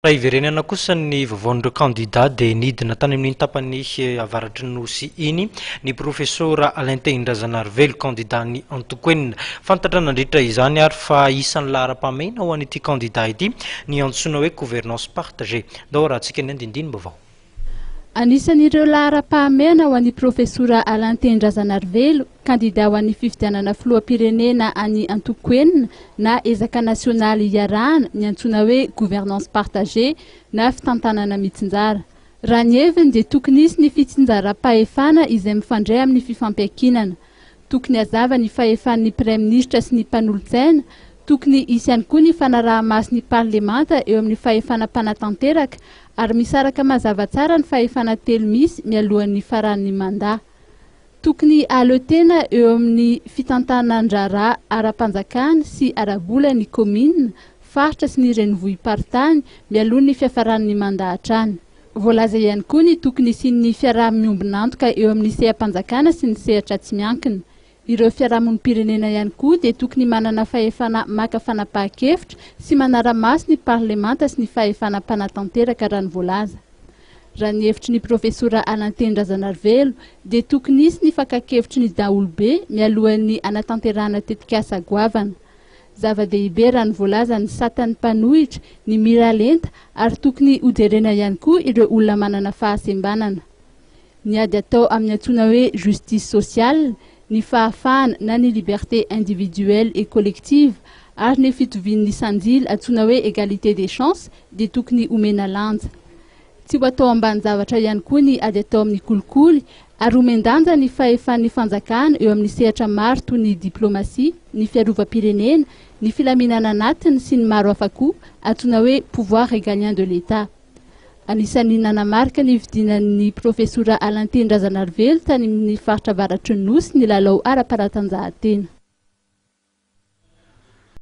Raha hiverenana kosa ny vaovaon'ireo kandida dia nidina tany amin'iny tapany avaratry ny Nosy iny ny Profesora Alain Tehindrazanarivelo, kandidan'ny antoko enina. Fantatra nandritra izany ary fa isan'ny laharam-pahamehana ho an'ity kandida ity ny antsoina hoe gouvernance partagée. Ndao arahantsika ny andindinim-baovao. Anisan'ireo laharam-pahamehana ho an'ny Profesora Alain Tehindrazanarivelo, kandida ho an'ny fifidianana filoham-pirenena any antoko enina na ezaka nasionaly iarahana ny antsoina hoe gouvernance partagée na fitantanana mitsinjara. Raha ny heviny dia tokony hisy ny fitsinjaram-pahefana izay mifandray amin'ny fifampiankinana. Tokony hazava ny fahefan'ny Praiminisitra sy ny mpanolotsaina, tokony hisy ihany koa ny fanaraha-maso ny parlemanta eo amin'ny fahefana mpanatanteraka ary misaraka mazava tsara ny fahefana telo misy mialohan'ny faran'ny mandat. Tokony hahaleo tena eo amin'ny fitantanan-draharaha ara-panjakana sy ara-bola ny kaominina, faritra sy ny renivohi-paritany mialoha ny fiafaran'ny mandat hatrany. Voalaza ihany koa ny tokony hisian'ny fiaraha-miombon'antoka eo amin'ny seha-panjakana sy ny sehatra tsy miankina. Ireo fiarahamonim-pirenena ihany koa dia tokony manana fahefana maka fanapahan-kevitra sy manara-maso ny parlemanta sy ny fahefana mpanatanteraka raha ny voalaza. Raha ny hevitry ny Profesora Alain Tehindrazanarivelo dia tokony hisy ny fakan-kevitry ny daholobe mialohan'ny hanatanterahana tetikasa goavana. Zava-dehibe raha ny voalaza ny satan'ny mpanohitra, ny miralenta ary tokony hojerena ihany koa ireo olona manana fahasembanana. Ny ady atao amin'ny antsoina hoe justice sociale, ny fahafahana na ny liberté individuelle et collective ary ny fitovian'ny sanjily antsoina hoe égalité des chances dia tokony homena lanja. Tsy ho atao ambanin-javatra ihany koa ny ady atao amin'ny kolikoly ary omen-danja ny fahefan'ny fanjakana eo amin'ny sehatra maro toy ny diplaomasia, ny fiarovam-pirenena, ny filaminana anatiny sy ny maro hafa koa, antsoina hoe pouvoir régalien de l'Etat. Anisan'ny nanamarika ny fidinan'ny Profesora Alain Tehindrazanarivelo tany amin'ny faritra avaratry ny Nosy ny lalao ara-panatanjahantena.